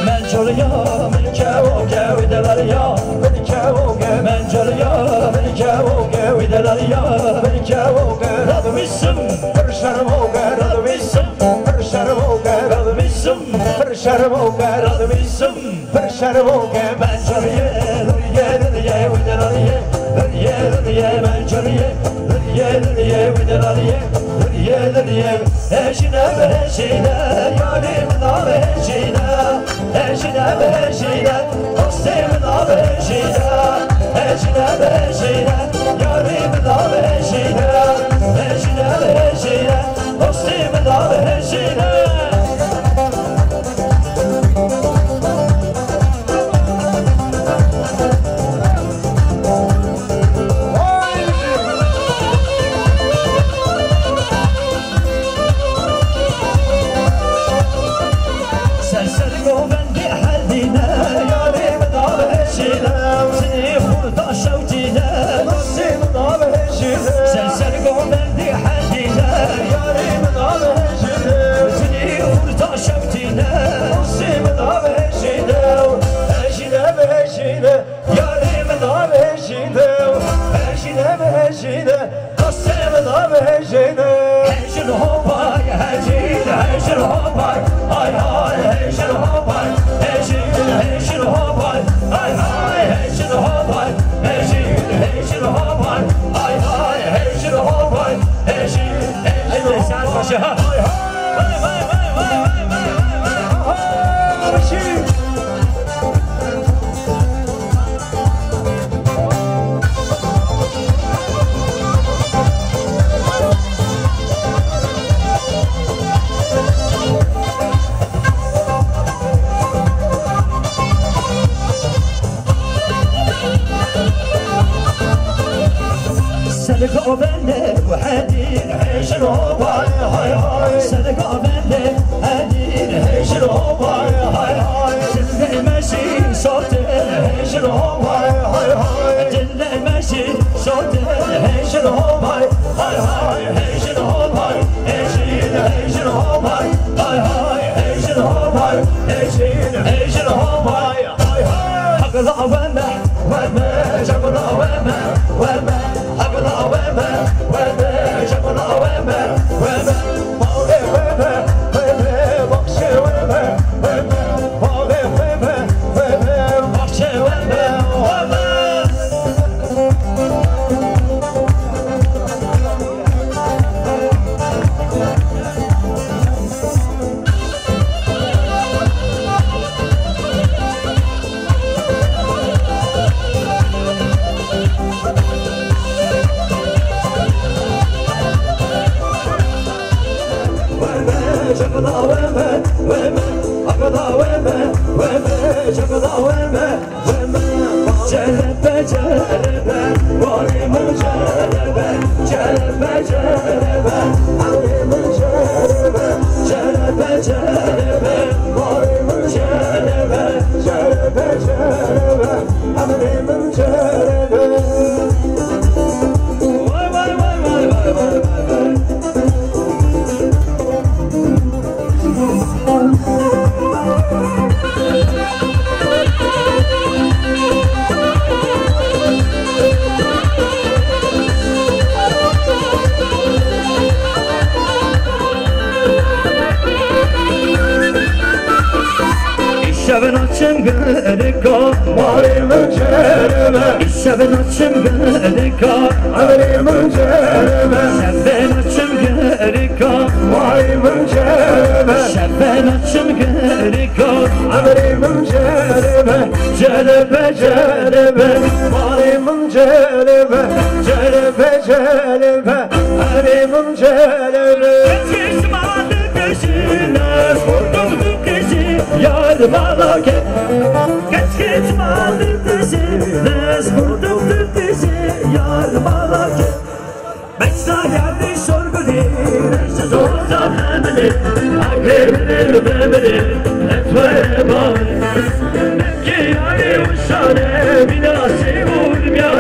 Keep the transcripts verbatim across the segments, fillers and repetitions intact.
Mencoliya, min kewo ke wî delaliya, min kewo ke, mencoliya, min kewo ke wî delaliya, min kewo ke. Radwîsim, pir şermo ke, radwîsim, pir şermo ke, radwîsim, pir şermo ke, radwîsim. Pir şermo ke menceriye, diriye, diriye, wî delaliye, diriye, diriye, menceriye, diriye, diriye, wî delaliye, diriye, diriye. Hejine be hejine, yarê min a be hejine. Hejine be hejine, dostê min a be hejine. Hejine be hejine, yarê min a be hejine. Hejine be hejine, dostê min a be hejine. Ser ser govendê herdîne, yarê min a be hejine. Zinê xurda şewtîne, dostê min a be hejine. Ser ser govendê herdîne, yarê min a be hejine. Zinê xurda şewtîne, dostê min a be hejine. Hejine be hejine, yarê min a be hejine. Hejine be hejine, dostê min a be hejine. Hejin hopay, hejin, hejin hopay, hay hay, hejin hopay, hejin, hejin hopay, hay hay, hejin hopay, hejin, hejin hopay, hay hay, hejin hopay, hejin, hejin hopay, hay hay. Vay, vay, vay, vay, vay, vay, vay, vay. Aha, hejin. Serka bende û hedîn hejin hopay hay hay. Serka bende hedîn hejin hopay hay hay. Dilê me jî sotin hejin hopay hay hay. Dilê me jî sotin hejin hopay hay hay. Hejin hopay, hejin, hejin hopay hay hay. Hejin hopay, hejin, hejin hopay. Hay hay. Aqila weme, weme, caqila weme, weme. Aqila weme, weme, caqila weme, weme. Mala weme, weme, baxçe weme, weme. Mala weme, weme, baxçe weme, weme. Weme, çekla weme, weme, akla weme, weme, çekla weme. Cerebe, cerebe, warê min cerebe, cerebe, cerebe, warê min cerebe, cerebe, cerebe, warê min cerebe, cerebe, cerebe, warê min cerebe. Vay, vay, vay, vay. Şevin açim gerika, warê min cerebe. Şevin açim gerika, emrê min cerebe. Şevin açim gerika, warê min cerebe. Şevin açim gerika, emrê min cerebe. Cerebe, cerebe, warê min cerebe. Cerebe, cerebe, emrê min cerebe. Çeşma dikişine, xurtum dikişi, yar malake. Keç keç mal dikişi, leş xurtum dikişi, yar malake. Beksa geldi sorgudi, reşte zorda memeli, akrebini memeli, etwe bari. Ki yari uşane, binası urmya.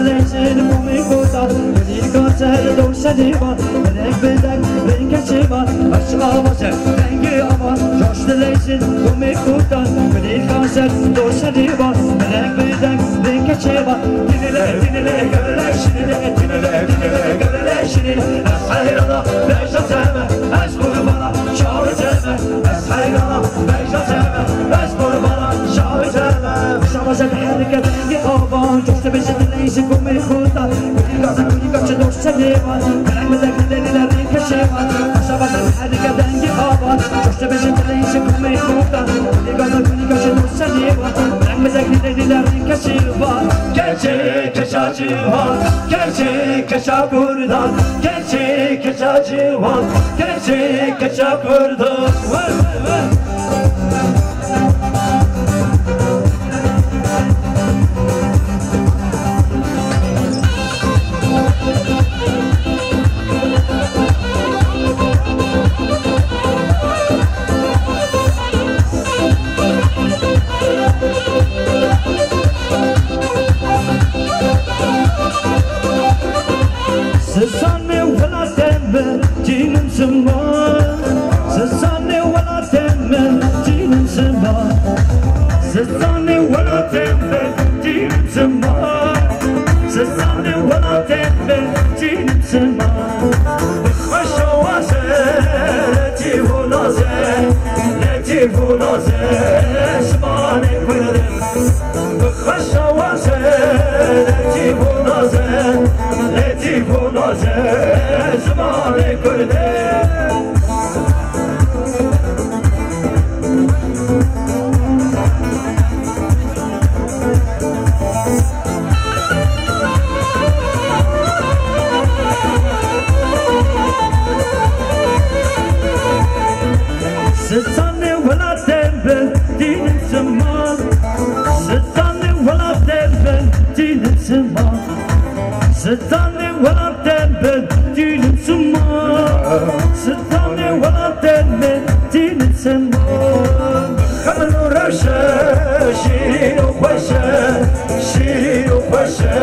Dilêjin komê kotan, kulîlka ser doşenê van, bi deng bi deng rênke çê van, aşiqa vaje dengê avan, coş dilêjin komê kotan, kulîlka ser doşenê van, bi deng bi deng rênke çê van. Tinile, tinile, görele, şinile, tinile, tinile, görele, şinile, ez heyrana, bejna te me, ez qurbana, şahê te me, ez heyrana, bejna te me, ez qurbana, şahê te me. Şabaja diherike dengê avan, coş dibêje dilê ji komê xwe de. Kulî gaza kulî gaçe doşe nêvan, belek belek dilê dilê rêke şêvan. Şabaja diherike dengê avan, coş dibêje dilê ji komê xwe de. Kulî gaza kulî gaçe doşe nêvan, belek belek dilê dilê rêke şêvan. Keçê keça ciwan, keçê keça kurdan, keçê keça ciwan, keçê keça kurdan. Wey, wey, wey. Sistanê welatê min, tînim sima. Sistanê welatê min, tînim sima. Sistanê welatê min, tînim sima. Sistanê welatê min, tînim sima. Xweşa waze, letîf û naze, letîf û naze, zimanê kurdê. Xweşa waze, letîf û naze, letîf û naze, zimanê kurdê. Sistanê welatê min, tînim sima. Sistanê welatê min, tînim sima. Sistanê welatê min, tînim sima. Sistanê welatê min, tînim sima. Xemil û rewşe, şîrîn û xweş e, şîrîn û xweş e,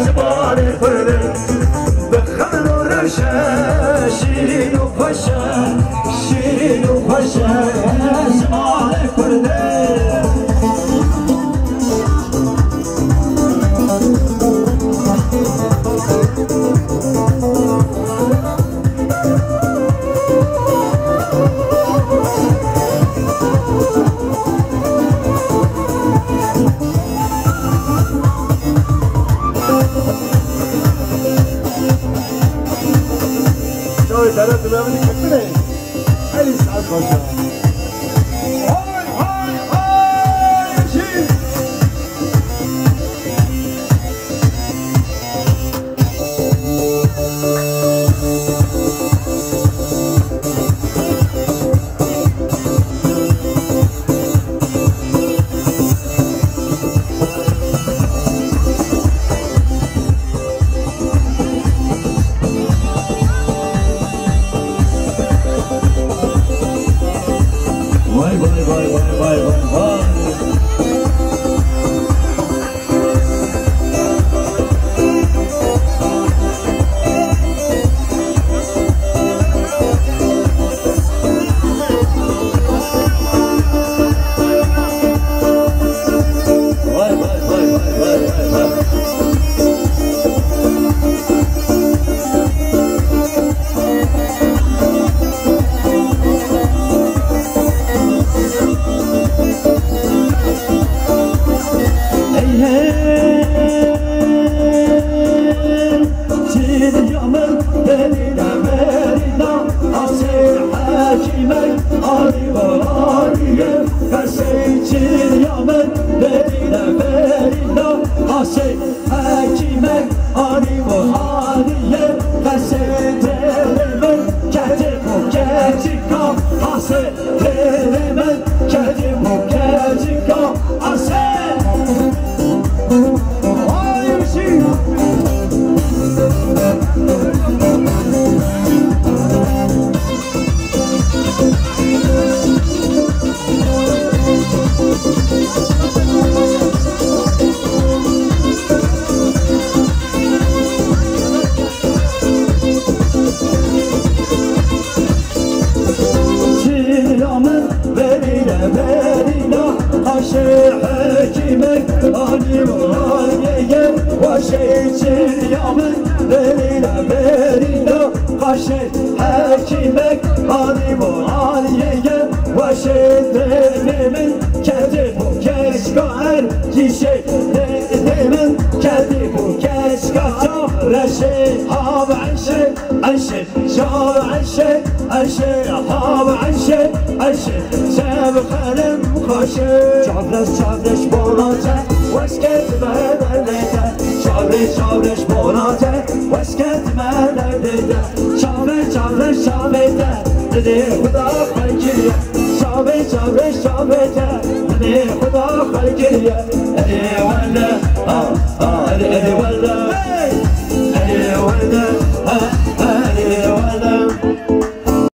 zimanê kurdê. Bi xemil û rewşe, şîrîn û xweş e, şîrîn û xweş e, zimanê kurdê. Çavê dere tu me min dikirtine. Hey, saet baş e. Hay, hay, hay, jî. Vay, vay, vay, vay, vay, vay, vay. Hey, hey, çiliya min, berî de, berî de, asê hekîmek, arî ve arî ye, qesey çiliya min, berî de, berî de, asê hekîmek, arî ve arî ye, qesey têlê min, keçik û keçika, asê Têlê min, keçik û keçika asê. Ay, Rûşî. Aliyê weşê çiriya min, berî de berî de qaşê hekîmek. Alî bo aliyê weşê dênê min, ketê bo keşka er kîşê dênê min, ketê bo keşka çavreşê hav eşê eşê. Şav eşê, eşê, hav eşê, eşê, şev xelem xweşê. Çavreş, çavreş bona te, weşket me derdê te. Çavreş, çavreş bona te, weşket me derdê te. Çavreş, çavreş çavê te, dilê Xuda xwe kiriye. Çavreş, çavreş çavê te, dilê Xuda xwe kiriye. Erê wele, ah, ah, erê, erê wele.